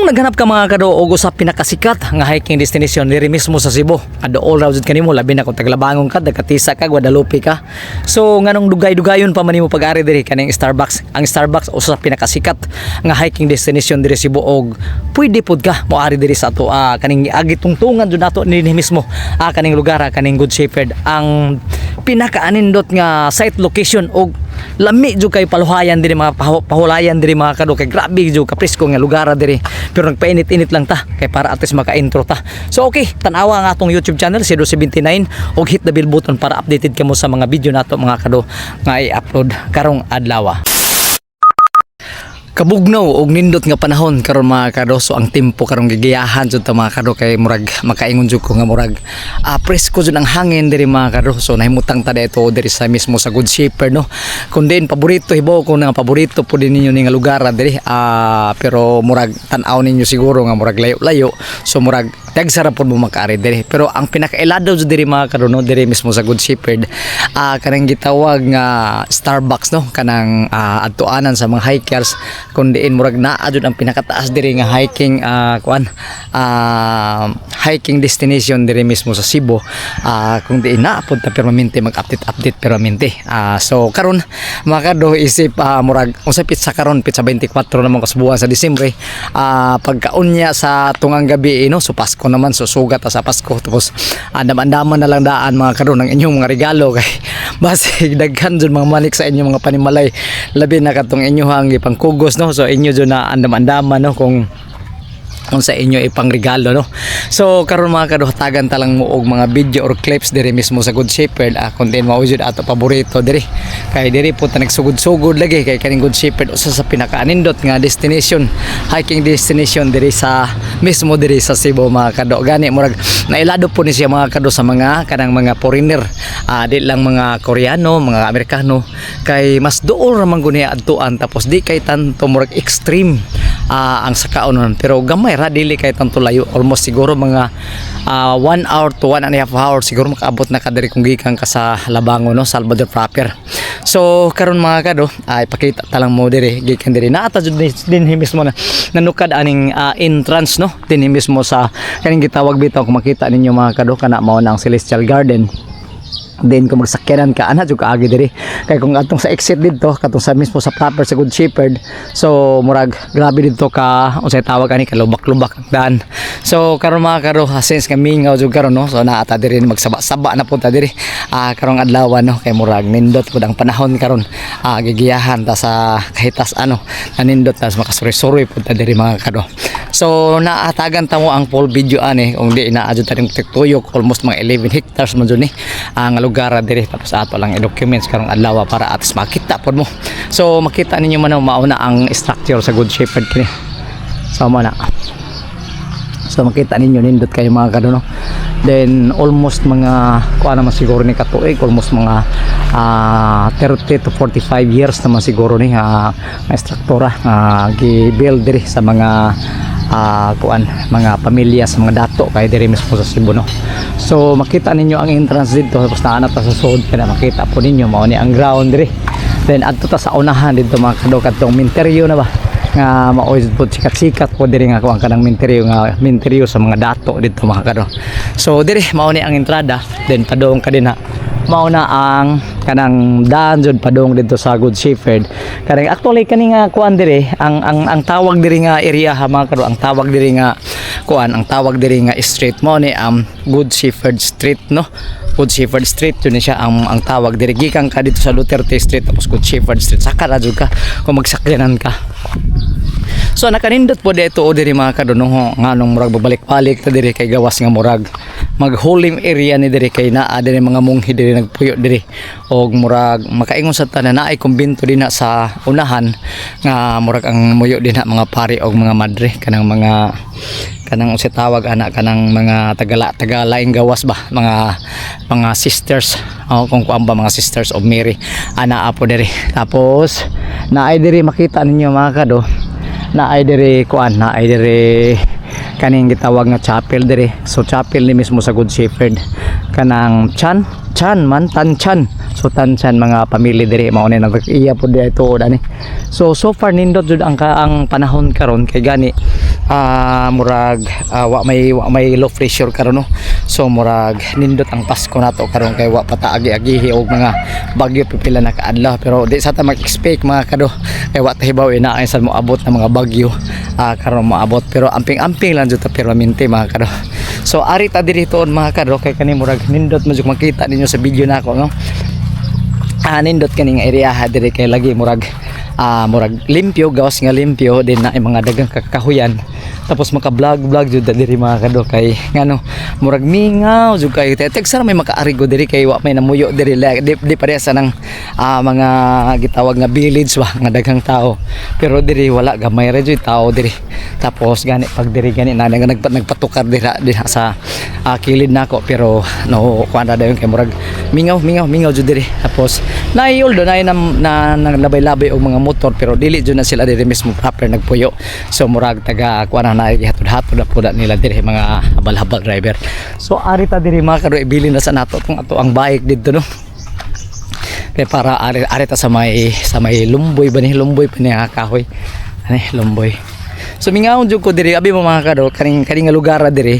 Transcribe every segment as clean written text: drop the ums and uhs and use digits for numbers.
Kung naghanap ka, mga kado, og usa pinakasikat nga hiking destination diri mismo sa Cebu, adool ra jud kanimo, labi na kung taglabangon ka, taga-Tisa ka, Guadalupe ka. So nganong dugay-dugayon pa man nimo pag-ari diri kaning Starbucks? Ang Starbucks, usa sa pinakasikat nga hiking destination diri Cebu, og pwede pud ka moari diri sa ato kaning agitungtungan jud nato dinhi mismo kaning lugar, kaning Good Shepherd, ang pinakaanindot nga site location, og lami jud kay paluhayan diri, mga pahulayan diri, mga kado, kay grabe jud ka presko nga lugar diri, pero nagpainit-init lang ta kay para at least maka-intro ta. So okay, tan-awa ang atong YouTube channel, Cedo 79, og hit the bell button para updated kamo sa mga video nato, mga kado, nga i-upload karong adlaw. Kabugnaw og nindot nga panahon karon, mga kado. So ang tempo karon gigiyahan jud ta, mga kado, kay murag makaingon jud ko nga murag presko jud ang hangin diri, mga kado. So nahimutang ta dito diri sa mismo sa Good Shepherd, no, kun din paborito, hibaw ko nga paborito po din ninyo ni nga lugar diri, pero murag tan-aw ninyo siguro nga murag layo-layo, so murag tagsa ra pod mo makaari diri. Pero ang pinakailado jud diri, mga kado, no, diri mismo sa Good Shepherd, kanang gitawag nga Starbucks, no, kanang adtuanan sa mga hikers, kun diin murag naa jud ang pinakataas diri nga hiking kuan hiking destination diri mismo sa Cebu, kung diin naa pud ta permanente mag-update update permanente. So karon, mga kado, isip murag unsa pitsa karon, pitsa 24 naman kasbuan sa Disyembre, pagkaunya sa tungang gabi, no, so Pasko naman, so sugat ta sa Pasko. Tapos andam-andaman na lang daan, mga kado, ng inyong mga regalo kay basig daghan jud mga manik sa inyong mga panimalay, labi na katong inyong gipangkugos, no. So inyo jud na andam-andaman, no, kung sa inyo ipangregalo, no. So karon, mga kado, hatagan ta lang mo og mga video or clips diri mismo sa Good Shepherd, kun diin mao jud ato paborito diri, kay diri po ta nagsugod-sugod lagi, kay kaning Good Shepherd usa sa pinakaanindot nga destination, hiking destination diri sa mismo diri sa Cebu, mga kado. Gani murag nailado po ni siya, mga kado, sa mga kanang mga foreigner, di lang mga Koreano, mga Amerikano, kay mas duol ra man guni adtuan, tapos di kay tanto murag extreme ang sakaon nun, pero gamay ra, dili kay tanto layo. Almost siguro mga 1 hour to 1.5 hour siguro makaabot na ka diri kung gikan ka sa Labangon, no, Salvador proper. So karon, mga kado, ay pakita ta lang mo diri gikan diri naa ta jud dinhi mismo na nanukad aning entrance, no, dinhi mismo sa kaning gitawag bitaw. Kung makita ninyo, mga kado, kana mao na ang Celestial Garden. Then kung magsakyanan ka ana jud kaagi diri, kay kung atong sa exit didto, katong sa mismo sa proper sa Good Shepherd, so murag grabe didto ka, unsay tawag ani, kalubak-lubak ang daan. So karon, mga kado, since nga mingaw jud karon, no, so naa ta diri, magsaba-saba na pud ta diri karong adlaw, no, kay murag nindot pud ang panahon karon. Gigiyahan ta sa kahitas ano, nanindot ta, makasuri-suri pud ta diri, mga kado. So naatagan ta mo ang full video ani kung di naa jud ta ring tuyok. Almost mga 11 hectares man jud ni ang lugar diri, tapos ato lang i-documents karong adlaw para at least makita pod mo. So makita ninyo man, mauna ang structure sa Good Shepherd kini. So mo na, so makita ninyo, nindot kayo, mga kado, no. Then almost mga kuha naman siguro ni katuig, almost mga 30 to 45 years naman siguro ni nga struktura gi-build diri sa mga kuan, mga pamilya sa mga dato kay diri mismo sa Cebu, no. So makita ninyo ang entrance dito, tapos naa na ta sa sud. Kana makita po ninyo, mao ni ang ground diri. Then adto ta sa unahan dito, mga kado, kadtong minteryo na ba nga maoy po sikat-sikat po diri nga kuan, kanang minteryo nga minteryo sa mga dato dito, mga kado. So diri mao ni ang entrada, then padung ka dinha, mao na ang kanang daan jud padung dito sa Good Shepherd. Kanang actually kani nga kuan diri, ang tawag diri nga area ha, mga kado, ang tawag diri nga kuan, ang tawag diri nga street mo ni Good Shepherd Street, no. Good Shepherd Street yun ni siya ang tawag diri. Gikan ka dito sa Duterte Street, tapos Good Shepherd Street, saka ra jud ka kung magsakyanan ka. So nakanindot po dito o diri, mga kado, no, nga nung murag babalik-balik ta diri kay gawas nga murag maghulim area ni diri, kay naa diri mga monghe diri nagpuyo diri, og murag makaingon sa tanan naay kumbento dinha sa unahan nga murag ang muyo dinha mga pari og mga madre, kanang mga kanang unsay tawag ana, kanang mga tagala tagalaing gawas ba, mga sisters o kung kuan ba, mga Sisters of Mary ana apo diri. Tapos naay diri, makita ninyo, mga kado, naay diri kuan, naay diri kaning gitawag nga chapel diri. So chapel ni mismo sa Good Shepherd, kanang Chan Chan man Tan Chan. So Tan Chan mga pamilya diri mao ni nag-iya po diri tuod ani. So so far nindot jud ang panahon karon, kay gani Murag wa may low pressure karon, no. So murag nindot ang Pasko nato karon kay wa pa ta agi-agihi og mga bagyo pipila na kaadlaw, pero di sa ta mag-expect, mga kado, kay wa ta hibaw ina ay sa moabot na mga bagyo karon moabot, pero amping-amping lang jud ta permanente, mga kado. So ari ta diri tuon, mga kado, kay kani murag nindot mo jud, makita ninyo sa video nako, no. Nindot kani nga area ha diri kay lagi murag murag limpyo, gawas nga limpyo din na mga dagang kakahuyan, tapos maka vlog vlog jud diri, mga kado, kay ngano murag mingaw jud kayo. Tek may makaarigo diri kay wa may namuyo diri, di pareha sa nang mga gitawag nga village ba nga daghang tao, pero diri wala, gamay ra jud tao diri. Tapos gani pag diri gani na nagpatukar dira dira sa kilid nako, pero no kuan na dayon kay murag mingaw mingaw mingaw jud diri. Tapos naay although naay na naglabay-labay og mga motor, pero dili jud na sila diri mismo proper nagpuyo. So murag taga kuan na gihatod-hatod na pud nila diri mga habal-habal driver. So ari ta diri, mga kado, ibilin na sa nato tong ato ang bike didto, no, kay para ari ari ta sa may lumboy ba ni, lumboy pa niya kahoy ani lumboy. So mingaon jud ko diri abi mo, mga kado, kaning kaning nga lugar diri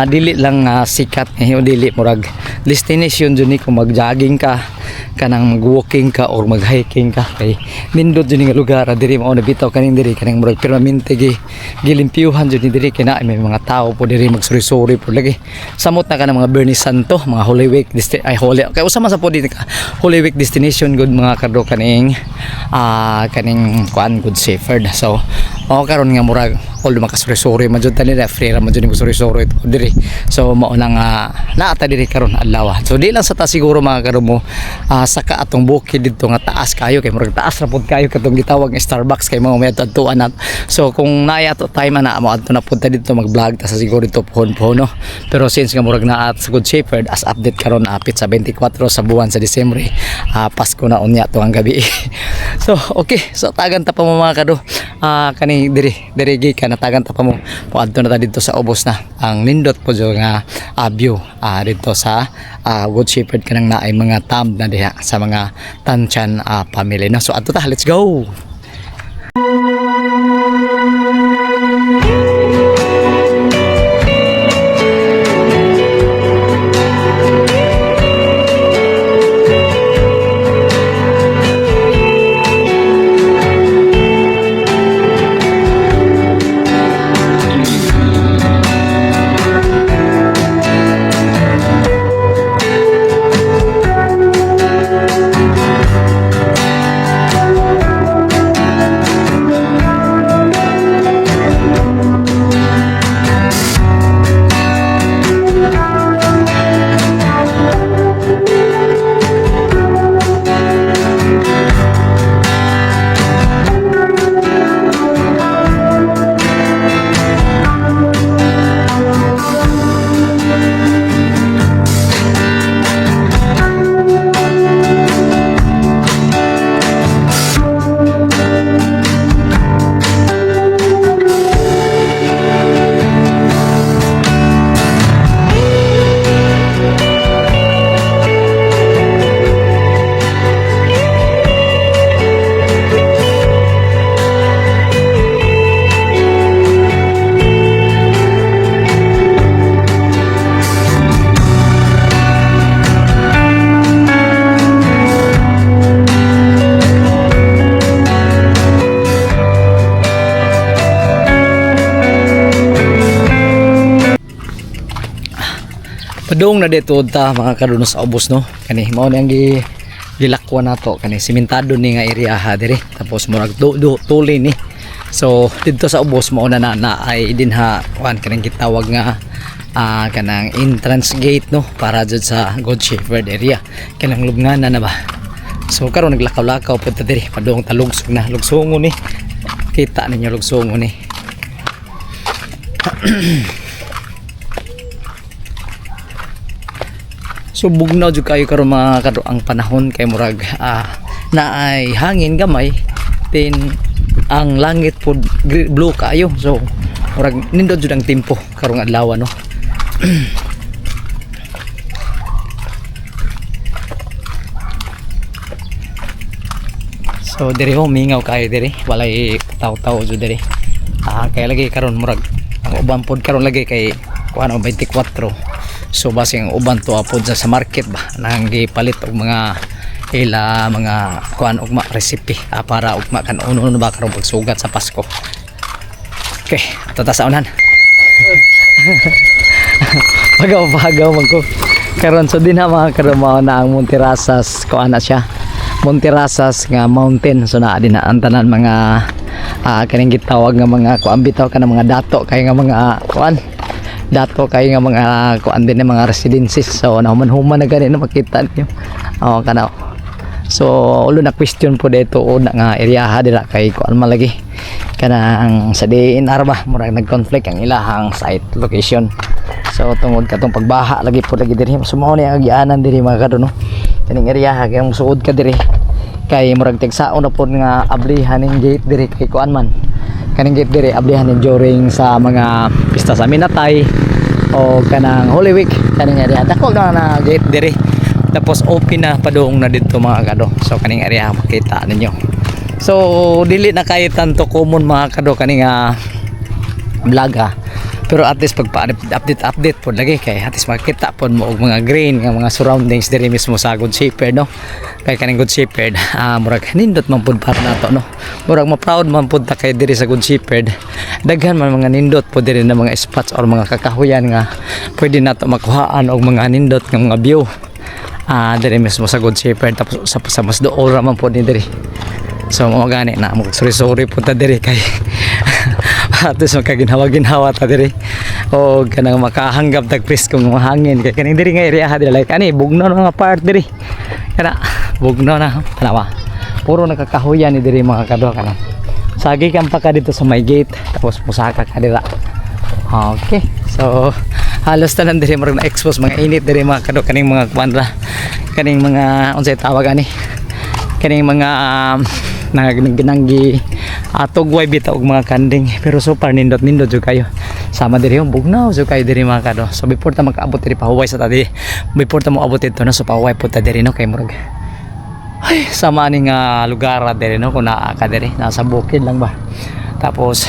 dili lang sikat eh, o dili murag destination jud ni kung mag-jogging ka, kanang mag-walking ka or mag-hiking ka, kay nindot jud ni nga lugar diri. Mao na bitaw kaning diri kaning murag permanente gi gilimpyuhan jud ni diri kay naa may mga tao po diri magsuri-suri po lagi. Samot na ka ng mga Biyernes Santo, mga Holy Week ay Holy kay usa man sa po dito ka Holy Week destination good, mga kado, kaning kaning kuan Good Shepherd. So o karon nga murag all makasuri-suri man jud ta nila, free ra man jud ni suri-suri diri. So mao na nga naa ta diri karon adlaw. So di lang sa ta siguro, mga kado, mo saka atong bukid didto nga taas kayo, kay murag taas ra pud kayo katong gitawag nga Starbucks kay mga may adtuan nat. So kung naay ato time ana mo adto na pud ta didto, mag-vlog ta sa siguro dito pohon-pohon, no. Pero since nga murag naa sa Good Shepherd as update karon apit sa 24 sa buwan sa Disyembre, Pasko na unya to ang gabi. So okay, so tagan ta pa mo, mga kado, kani diri diri gikan natagan ta pa mo, moadto na ta didto sa ubos na ang nindot po jud nga view didto sa Good Shepherd, kanang naay mga tomb na diha sa mga Tanchan family, no. So adto ta, let's go. Padung na dito ta, mga kaduno, sa ubos, no. Kani mao ni ang gilakwan nato, kani simentado ni nga area ha diri, tapos murag do, do tuli ni. So didto sa ubos mao na na, na ay dinha kuan kaning gitawag nga kanang entrance gate, no, para jud sa Good Shepherd area, kanang lubnganan na ba. So karon naglakaw-lakaw pud ta diri padung ta lugsong na, lugsongon ni. Kita ninyo, lugsongon ni. So bugnaw jud kayo karon, mga kado, ang panahon kay murag naay hangin gamay, then ang langit pod blue kayo. So murag nindot jud ang tempo karong adlaw, no. So diri ho mingaw kayo diri, walay taw-taw jud diri. Kaya lagi karon murag ang uban pod karon lagi kay kuan ang 24. So basing ang uban tuwa pod sa market ba nang gipalit og mga ila mga kuan ugma recipe para ugma kan uno ba karon pagsugat sa Pasko. Okay, tata sa unan. Pagaw-pagaw man ko. Karon so din ha, mga karon, mao na ang Monterasas, kuan na siya. Monterasas nga mountain, so naa din na ang tanan mga kaning gitawag nga mga kuan bitaw ka mga dato kay nga mga kuan dato kay nga mga kuan din ng mga residences. So nahuman-human na gani na makita niyo. Oh, kana. So ulo na question po dito una nga area dira kay kuan man lagi kanang sa DENR ba, murag nag-conflict ang ilahang site location. So tungod katong pagbaha lagi po lagi diri, so mao ni ang agianan diri, mga kadono, kaning area kay ang suod ka diri kay murag tigsaon na pod nga ablihan ning gate diri kay kuan man kaning gate diri, ablihan ni during sa mga pista sa Minatay o kanang Holy Week. Kaning area dako na na gate diri, tapos open na padung na dito, mga kado. So kaning area makita ninyo. So dili na kay tanto common, mga kado, kaning vlog ha, pero at least pag update update pod lagi kay at least makita pod mo og mga green nga mga surroundings diri mismo sa Good Shepherd, no? Kay kaning Good Shepherd, murag nindot man pod para nato, no? Murag ma-proud man pod ta kay diri sa Good Shepherd daghan man mga nindot pod diri na mga spots or mga kakahuyan nga pwede nato makuhaan og mga nindot nga mga view diri mismo sa Good Shepherd. Tapos sa mas dool ra man pod ni diri. So mao gani na mo sorry sorry po ta diri kay at least makaginhawa-ginhawa ta diri o kanang makahanggap tag preskong mga hangin kay kaning diri nga area diri, like ani bugnaw na mga part diri, kana bugnaw na, tanawa, puro nakakahuyan ni diri, mga kadwa. Kana sagi kan pa ka dito sa may gate, tapos musaka ka dira. Okay, so halos tanan diri murag na expose mga init diri, mga kadwa. Kaning mga kuan ra, kaning mga unsay tawag ani, kaning mga nang atugway bitaw og mga kanding, pero so far nindot nindot jud kayo. Sama diri yung bugnaw jud kayo diri, mga kado. So before ta makaabot diri, pahuway sa ta di before ta moabot dito, no? So pahuway po ta diri, no? Kay murag ay sama ani nga lugar diri, no? Kung naa ka diri, nasa bukid lang ba, tapos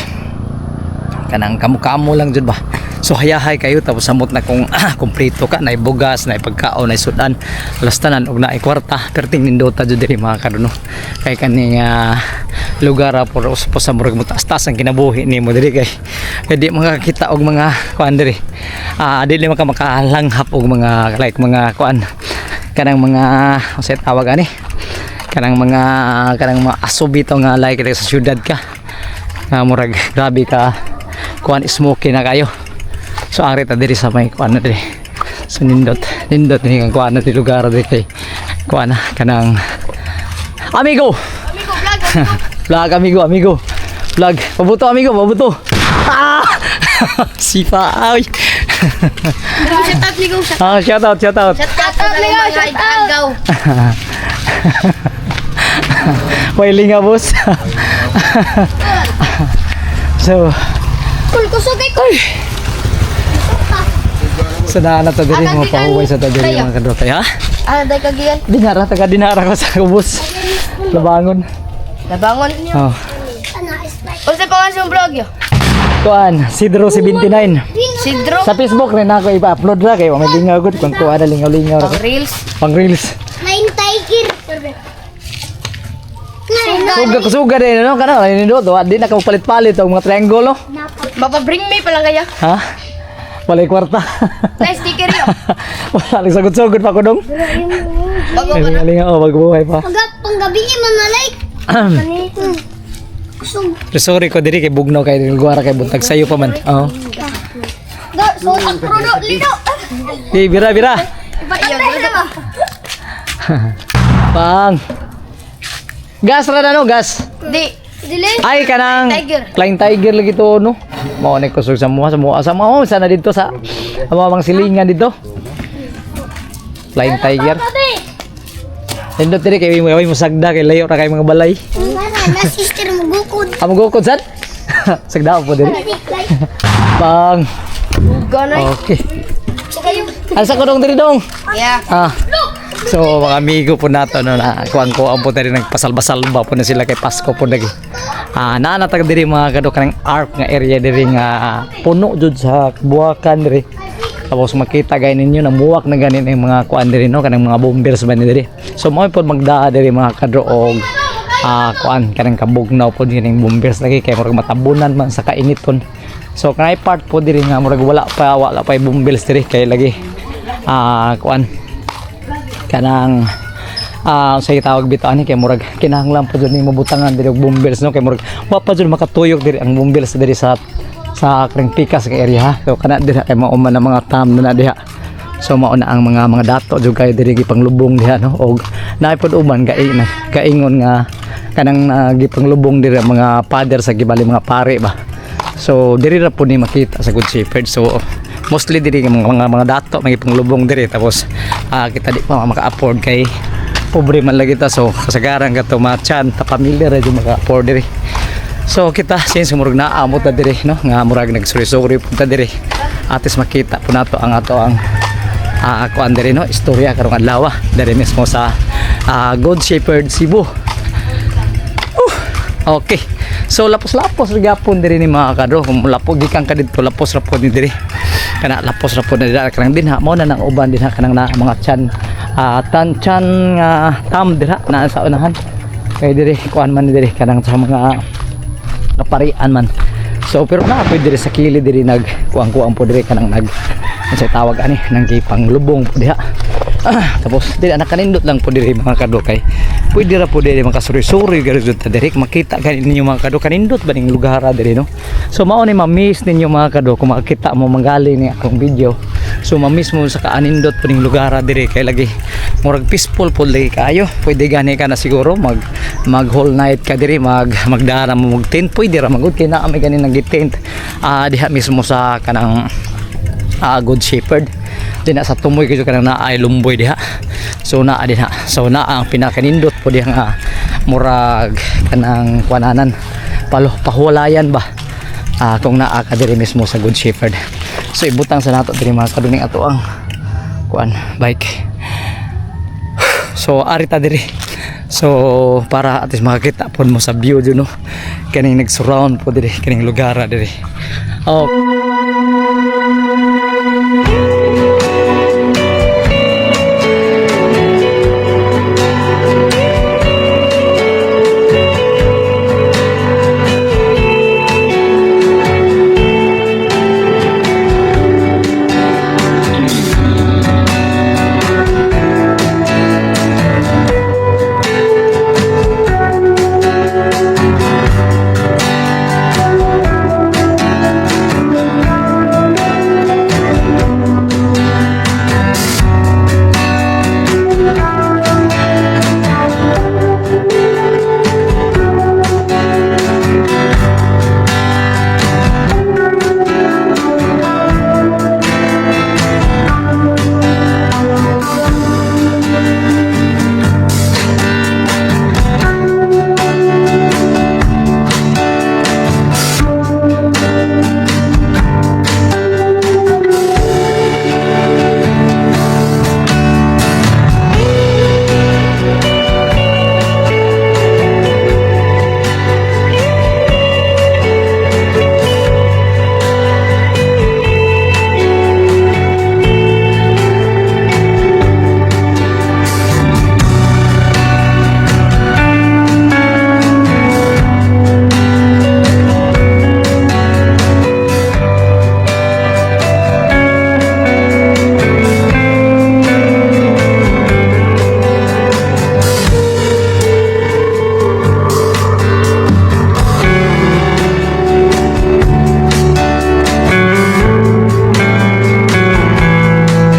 kanang kamo-kamo lang jud ba. So hayahay kayo, tapos samot na kung kumpleto ka, naay bugas, naay pagkaon, naay sudan, alas tanan og naay kwarta, perting nindota jud diri, mga kaduno, kay kani nga lugar puro uspo sa murag mutaas-taas ang kinabuhi nimo diri kay kay di makakita og mga kuan diri, dili man ka makalanghap og mga like mga kuan kanang mga unsay tawag ani, kanang mga aso bitaw nga like sa syudad ka nga murag grabe ka kuan, smoky na kayo. So ari ta diri sa may kuan na diri. So nindot nindot ni ang kuan na di lugar diri kay kuan na kanang amigo. Amigo, vlog, Vlog, amigo, amigo vlog. Pabuto, amigo, pabuto. Ah, sipa ay. Shout out, Ligo. Shout Ah, shout out, shout out. out, Ligo. Shout out. May linga, boss. So Kul kusog ay ko. Sa daan na ta diri, mga pahuway sa ta diri, mga kadotay, ha. Ah, day kagiyan. Dinara taga dinara ko sa kubos. Labangon. Labangon. Oh. Unsa pa nga siyang vlog yo? Kuan, Sidro 79. Sidro. Sa Facebook rin ako ipa-upload ra kay may lingaw gud kung kuan na lingaw-lingaw ra Pang ko. reels. Pang reels. Flying tiger. Suga ko suga din, no, kana nindot wa di na ka palit-palit og mga triangle, no. Mapabring me pa lang kaya. Ha? Walay kwarta. Nice sticker yo. Wala lang, sagot-sugod pa ko dong. Bago ka na. Lingaw-lingaw oh, magbuhay pa. Pag panggabi ni mga like. Kusog. Pero sorry ko diri kay bugnaw kay guwara kay buntag sayo pa man. Oh. Do, so ang produk lido. Di bira bira. Ipatantay na ba? Pang. Gas ra na, no, gas. Di. Dili. Ay kanang Tiger. Flying tiger lagi to, no. Mao ni kusog sa muha sana dito sa amo mga silingan dito. Flying tiger. Nindot diri kay mo mo sagda kay layo ra kay mga balay. Na sister mo gukod. Amo gukod sad. Sagda po diri. Pang. Ganay. Okay. Asa ko dong diri dong? Yeah. Ah. So mga amigo po nato, no, na kuang kuang po tayo, nagpasalba-salba po na sila kay Pasko po lagi. Naa na tag diri, mga kado, kanang arc nga area diri nga puno jud sa buwakan diri. Tapos makita gay ninyo namuwak na ganin ang mga kuan diri, no, kanang mga bombers ba ni diri. So mao pod magdaa diri, mga kadro, og kuan kanang kabugnaw pod kining bombers lagi kay murag matabunan man sa kainiton. So kanay part po diri nga murag wala pa bombers diri kay lagi kuan kanang sa tawag bitaw ani kay murag kinahanglan pa jud nimo butangan diri og bombers, no, kay murag wa pa jud makatuyok diri ang bombers diri sa kring pikas nga area, ha. So kana dira kay mao man ang mga tam na diha. So mao na ang mga dato jud kay diri gipanglubong diha, no, og naay pod uban kay na kaingon nga kanang gipanglubong diri ang mga father sa gibali mga pare ba. So diri ra po ni makita sa Good Shepherd. So mostly diri nga mga dato may panglubong diri, tapos kita di pa maka-afford kay pobre man lagi ta. So kasagaran kato machan ta pamilya ra jud maka-afford diri. So kita since murag naamot na diri, no, nga murag nagsuri-suri punta diri. Atis makita po nato ang ato ang kuan diri, no, istorya karong adlaw diri mismo sa Good Shepherd Cebu. Okay. So lapos-lapos ra gyapon diri ni, mga kadro. Kung lapo gikan ka didto, lapos ra pod ni diri. Kana lapos ra pod na dira kanang dinha mo na nang uban dinha kanang na mga chan tan chan nga tam dira na sa unahan. Kay diri kuan man ni diri kanang sa mga kaparian man. So pero na pwede diri sa kilid diri nag kuang-kuang po diri kanang nag unsay tawag ani nang gipanglubong po diha. Tapos dili anak kanindot lang po diri, mga kadro, kay pwede ra po diri makasuri-suri garo jud ta diri makita gani ninyo, mga kadro, kanindot ba ning lugar diri, no. So mao ni ma-miss ninyo, mga kadro, kung makita mo manggaling ni akong video. So ma-miss mo sa kaanindot po ning lugar diri kay lagi murag peaceful po lagi kaayo. Pwede gani ka na siguro mag mag whole night ka diri, mag magdara mo mag tent, pwede ra magud kay naa may gani nang tent diha mismo sa kanang Good Shepherd dinha sa tumoy kayo kanang naay lumboy diha. So naa diha, so naa ang pinakanindot po diha nga murag kanang kuananan palo pahuwalayan ba kung naa ka diri mismo sa Good Shepherd. So ibutang sa nato diri, mga kaduning, ato ang kuan bike. So ari ta diri, so para at least makakita pod mo sa view dun, no, kaning nag-surround po diri kaning lugar diri, oh.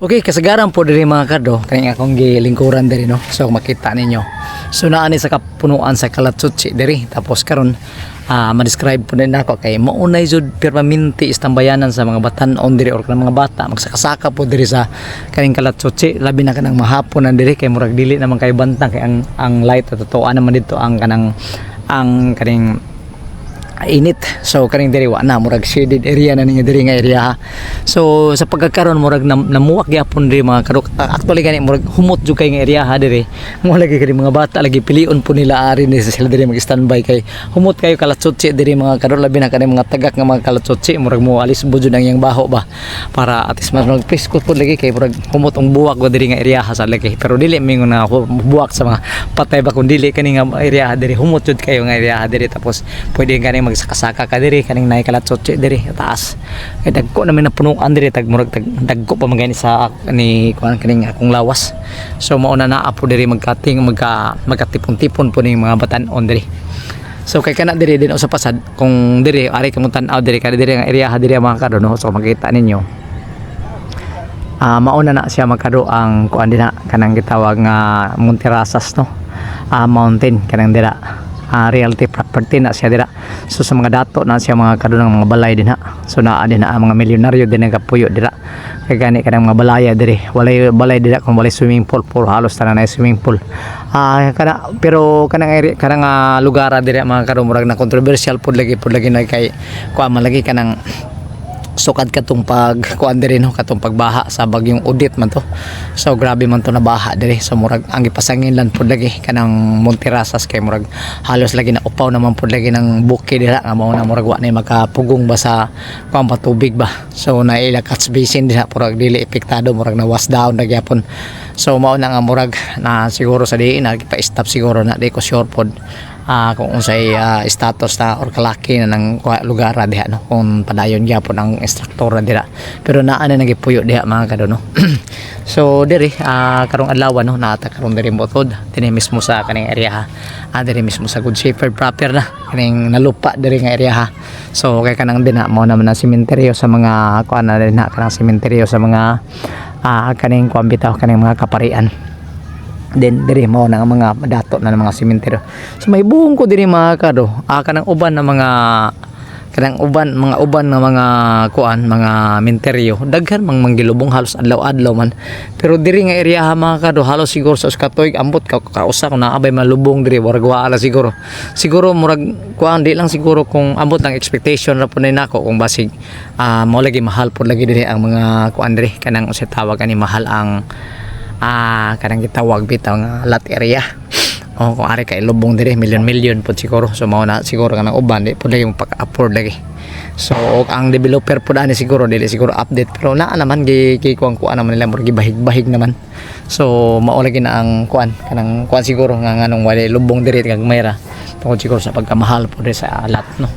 Okay, kasagaran po diri, mga kado, kani akong gilingkuran diri, no. So makita ninyo. So naa ni sa kapunuan sa Kalatsutsi diri. Tapos karon ma-describe po din ako kay maunay jud permanente istambayanan sa mga batan-on diri or kanang mga bata magsakasaka po diri sa kaning Kalatsutsi, labi na kanang mahapon na diri kay murag dili naman kay bantang kay ang light at totoo naman dito ang kanang ang kaning Init. So kaning diri wa na, murag shaded area na ninyo diri nga area ha. So sa pagkakaron murag namuwak gyapon diri, mga kado. Actually gani murag humot jud kay nga area ha diri. Mo lagi kani mga bata lagi pilion po nila ari ni sila diri mag standby kay humot kayo kalatsutsi diri, mga kado, labi na kani mga tagak nga mga kalatsutsi, murag mo alis mo jud ang iyang baho ba para at least mas magpresko po lagi kay murag humot ang buwak ko diri nga area ha sa lagi. Pero dili mingon na buwak sa mga patay ba, kun dili kani nga area diri humot jud kayo nga area diri. Tapos pwede gani magsakasaka ka diri kaning naay kalatsutsi diri taas kay dagko naman na punuan diri, tag murag tag dagko pa man gani sa ni kuan kaning akong lawas. So mao na naa po diri magkating magkatipon-tipon po ning mga batan-on diri. So kay kana diri din sa pasad kung diri ari kamo tan-aw diri kay diri ang area diri, mga kado, no. So makita ninyo, mauna na siya magkado ang kuan din na kanang gitawag nga Monterasas, no, mountain kanang dira, realty property na siya dira. So sa mga dato na siya, mga kado, ng mga balay din ha. So naa din na ang mga milyonaryo din nagapuyo dira kay gani kanang mga balaya diri, walay balay dira kung walay swimming pool. Puro halos tanan na swimming pool kana. Pero kanang area, kanang lugar diri, mga kado, murag na controversial pud lagi na kay kuan man lagi kanang sukad katong pag kuan diri, no, katong pagbaha sa bagyong Odette man to. So grabe man to na baha diri. So murag ang gipasangin lang pud lagi kanang Monterasas kay murag halos lagi na upaw naman pud lagi ng bukid dira nga mao na murag wa na makapugong ba sa kuan pa tubig ba. So naila catch basin dira, murag dili epektado, murag na wash down na gyapon. So mao na nga murag na siguro sa diin na pa-stop siguro na, di ko sure pod kung unsay status na or kalaki na ng lugar diha, no, kung padayon gyapon ang instruktor na dira. Pero naa na nagipuyo diha, mga kado, no. So diri karong adlaw, no, naata karon diri motod dinhi mismo sa kaning area ha, diri mismo sa Good Shepherd proper na kaning nalupa diri nga area ha. So kay kanang dinha mo naman ang sementeryo sa mga kuan na dinha, kanang sementeryo sa mga kaning kuan bitaw, kaning mga kaparian. Then diri mo na ang mga dato na ng mga sementeryo. So may buong ko diri, mga kado, kanang uban na mga kanang uban, mga uban nga mga kuan, mga menteryo, daghan mang manggilubong halos adlaw-adlaw man. Pero diri nga area ha, mga kado, halos siguro sa usa ka tuig ambot ka kausa kung naabay malubong diri, warag wala siguro. Siguro murag kuan di lang siguro kung ambot lang expectation ra pud ni nako kung basig mo lagi mahal pud lagi diri ang mga kuan diri, kanang unsay tawag ani, mahal ang kanang gitawag bitaw nga lot area. O kung ari kay lubong diri, milyon-milyon pud siguro. So mao na siguro kanang uban di pud lagi mo pag-afford lagi. So og ang developer pud ani siguro dili siguro update, pero naa naman gi gi kuan kuan naman nila, murag gibahig-bahig naman. So mao lagi na ang kuan kanang kuan siguro nga nganong walay lubong diri gagmay ra tungod siguro sa pagkamahal pud diri sa lot, no.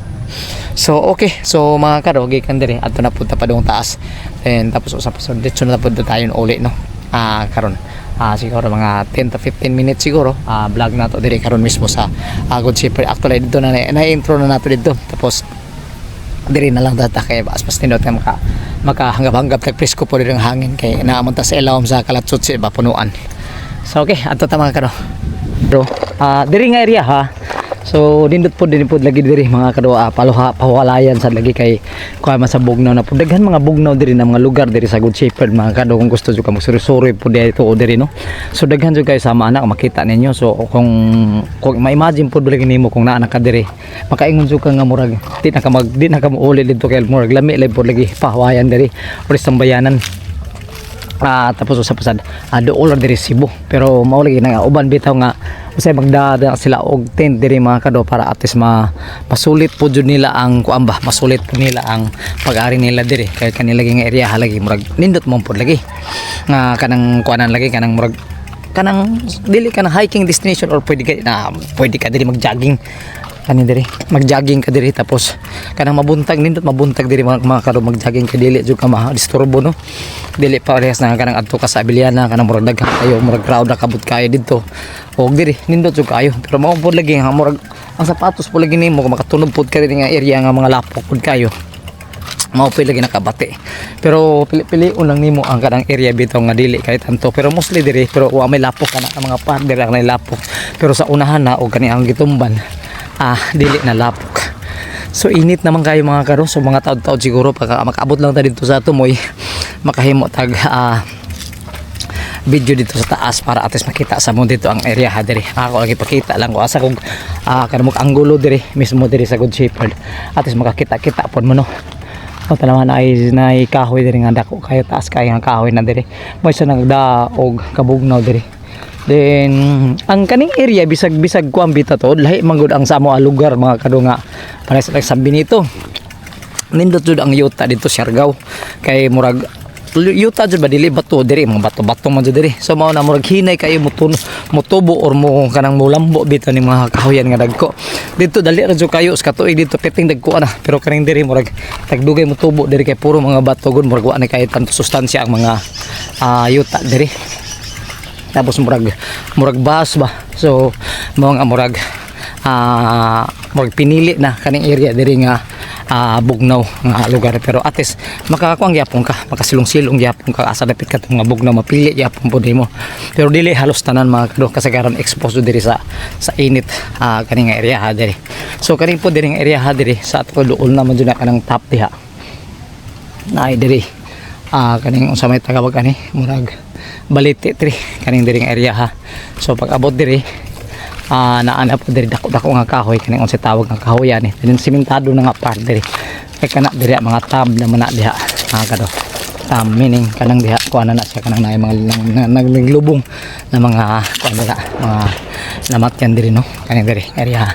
So okay, so mga kado, gikan diri adto na punta pa dong taas. Then tapos usap so diretso na pud tayo uli, no. Karon siguro mga 10 to 15 minutes siguro vlog na to diri karon mismo sa Good Shepherd. Actually dito na na-intro na nato dito. Tapos diri na lang data kay mas nindot nga makahanggap-hanggap kag presko po diri ang hangin kay naamon ta sa ilawom sa Kalatsutsi ba punuan. So okay, adto ta, mga kado. Bro, diri nga area ha. So nindot po din po lagi diri, mga kado, paluha pahuwalayan sa lagi kay kuha man sa bugnaw na po, daghan mga bugnaw diri na mga lugar diri sa Good Shepherd, mga kado, kung gusto jud ka magsuri-suri po dito o diri, no. So daghan jud kayo sama anak makita ninyo. So kung ma-imagine po lagi nimo kung naa na ka diri, makaingon jud ka nga murag di na ka muuli dito kay murag lami lang po lagi pahuwayan diri or sambayanan. Tapos sa pasad dool ra diri Cebu, pero mao lagi nga uban bitaw nga usay magdada sila og tent diri, mga kado, para at least ma masulit po jud nila ang kuan ba, masulit po nila ang pag-ari nila diri kay kanila lagi nga area lagi murag nindot mo pod lagi nga kanang kuanan lagi, kanang murag kanang dili kanang hiking destination or pwede ka na pwede ka diri mag-jogging kani diri, mag-jogging ka diri. Tapos kanang mabuntag, nindot mabuntag diri, mga kado, mag-jogging ka, dili jud ka ma-disturbo, no. Dili parehas na kanang adto ka sa Abiliana, kanang murag daghan kayo, murag crowd na kabot kayo didto. Og diri nindot jud kayo, pero mao pod lagi nga murag ang sapatos po lagi nimo kung makatunog pod ka diri nga area nga mga lapok pod kayo, mao pud lagi nakabati. Pero pili-pilion lang nimo ang kanang area bitaw nga dili kay tanto, pero mostly diri pero wa may lapok kana ang mga part diri ang lapok, pero sa unahan na og kani ang gitumban dili na lapok. So init naman kayo, mga karo. So mga taod-taod siguro pagka makaabot lang ta dito sa tumoy, makahimo tag video dito sa taas para at least makita sa mo dito ang area ha diri. Ako lagi pakita lang ko asa kung kanamok anggulo diri mismo diri sa Good Shepherd. At least makakita-kita pod mo, no. O tanawan ay nay kahoy diri nga dako kayo, taas kayo ang kahoy na diri. May sa nagdaog kabugnaw diri. Then ang kaning area, bisag bisag kuan bita to, lahi man gud ang sa amo lugar, mga kadunga, para sa San Benito. Nindot jud ang yuta dito, Siargao, kay murag yuta jud ba, dili bato diri, mga bato-bato man jud diri. So mao na murag hinay kayo mutubo or mo kanang mulambo bitaw ni mga kahoyan nga dagko dito. Dali ra jud kayo sa katuig dito, perting dagko na, pero kaning diri murag tagdugay mutubo diri kay puro mga bato gud, murag wa na kay tanto sustansya ang mga yuta diri. Tapos murag murag bas ba, so mao nga murag murag pinili na kaning area diri nga bugnaw nga lugar. Pero at least makakuang gyapon ka, makasilong-silong gyapon ka asa dapit ka nga bugnaw, mapili gyapon pud nimo, pero dili halos tanan, mga kado, kasagaran exposed diri sa init kaning nga area ha diri. So kaning po diri nga area ha diri sa ato, duol naman jud na kanang top diha naay diri kaning unsa may tagawag ani, murag baliti tri kaning diri nga area ha. So pag abot diri, naa na po diri dako-dako nga kahoy, kaning unsa tawag nga kahoyan ni. Then simentado na nga part diri kay kana diri mga tab na man na diha, mga kado. Tam meaning kanang diha kuan na na siya, kanang naay mga naglubong na mga kuan na mga namatyan diri, no, kaning diri area ha.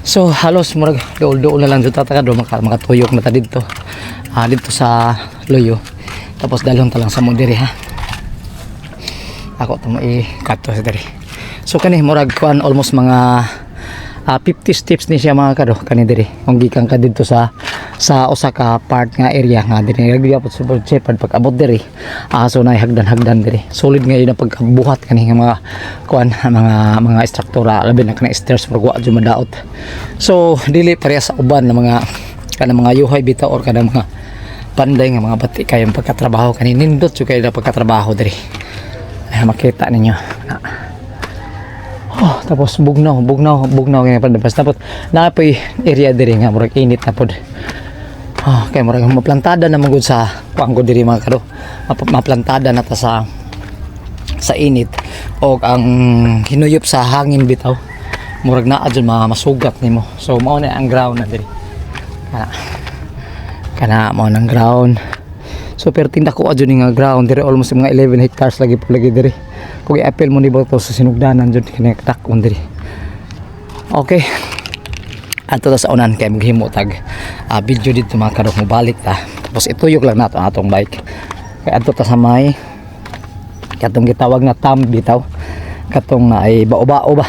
So halos murag duol-duol na lang jud ta do, makatuyok na ta didto. Didto sa Luyo. Tapos dalhon ta lang sa mo diri ha. Ako to mo i-cut sa diri. So kani murag kuan almost mga 50 steps ni siya, mga kado, kani diri. Kung gikan ka didto sa usa ka part nga area nga diri gyapon sa Shepherd, pag abot diri, so nay hagdan-hagdan diri. Solid ngayon ang pagkabuhat kani nga mga kuan, mga istruktura, labi na kanang stairs, murag wa jud madaot. So dili pareha sa uban na mga kanang mga yuhay bitaw or kanang mga panday nga mga bati kayong pagkatrabaho. Kani nindot jud kayo na pagkatrabaho diri. Ay, makita ninyo na. Oh, tapos bugnaw, bugnaw, bugnaw kini pa. Tapos naa poy area diri nga murag init na pod. Oh, kay murag maplantada na man gud sa kuan ko diri, mga kado. Maplantada na ta sa init og ang hinuyop sa hangin bitaw. Murag naa jud mga masugat nimo. So mao na ang ground na diri. Kana. Kana mao nang ground. So perting dako adyo ni nga ground diri, almost mga 11 hectares lagi po lagi diri. Kung i-appel mo ni to sa sinugdanan jud kini dakon diri. Okay. Adto ta sa unan kay maghimo tag video dito, mga kadok, mobalik ta. Tapos ituyok lang nato ang atong bike. Kay adto ta sa may katong gitawag na tam bitaw. Katong na ay bao-bao ba.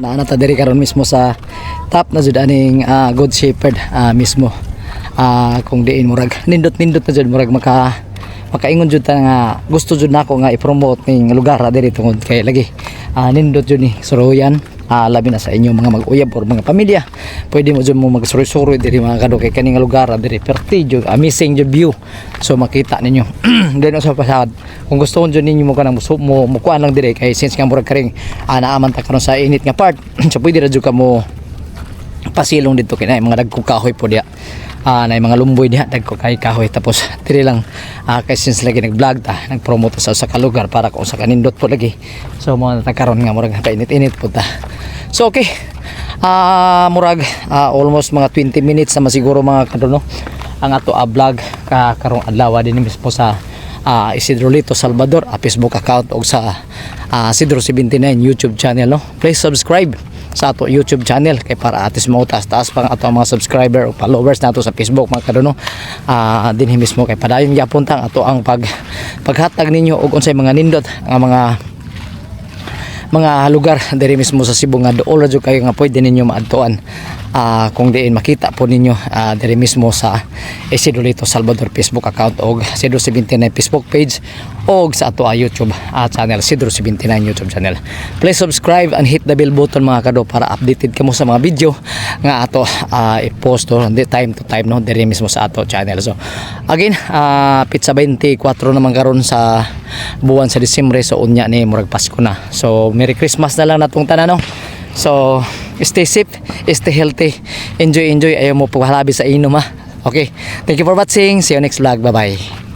Naa na ta diri karon mismo sa top na jud aning Good Shepherd mismo. Kung diin murag nindot-nindot na jud, murag makaingon jud ta nga gusto jud nako nga i-promote ning lugar diri tungod kay lagi nindot jud ni suruyan, labi na sa inyong mga mag-uyab or mga pamilya. Pwede mo jud mo magsuroy-suroy diri, mga kado, kay kaning lugar diri perti jud, amazing jud view. So makita ninyo then sa pasad kung gusto jud ninyo mo kanang mo mukuan lang diri, kay since nga murag karing naaman ta karon sa init nga part, so pwede ra jud ka mo pasilong dito kay naay mga dagkong kahoy po diya, na mga lumboy diha, dagko kay kahoy. Tapos diri lang, kay since lagi nag-vlog ta, nag-promote ta sa usa ka lugar para kung sa kanindot po lagi. So mo na ta karon nga murag painit-init po ta. So okay, murag almost mga 20 minutes na masiguro, mga kaduno, ang ato vlog ka karong adlaw din mismo sa Isidro Lito Salvador Facebook account o sa Isidro 79 YouTube channel, no? Please subscribe sa ato YouTube channel kay para atis mo taas taas pang ato ang mga subscriber o followers nato sa Facebook, mga kaduno. Dinhi mismo kay padayon gyapon tang ato ang paghatag ninyo og unsay mga nindot nga mga lugar diri mismo sa Cebu nga dool ra jud kayo nga pwede ninyo maadtuan, kung diin makita po ninyo diri mismo sa Isidro Lito Salvador Facebook account og Isidro 79 Facebook page og sa ato YouTube channel, Isidro 79 YouTube channel. Please subscribe and hit the bell button, mga kado, para updated kamo sa mga video nga ato i-post to di time to time, no, diri mismo sa ato channel. So again, petsa 24 naman karon sa buwan sa Disyembre, so unya ni murag Pasko na. So Merry Christmas na lang natong tanan, no? So stay safe, stay healthy, enjoy, enjoy. Ayaw mo paghalabi sa inom, ha. Okay, thank you for watching. See you next vlog. Bye bye.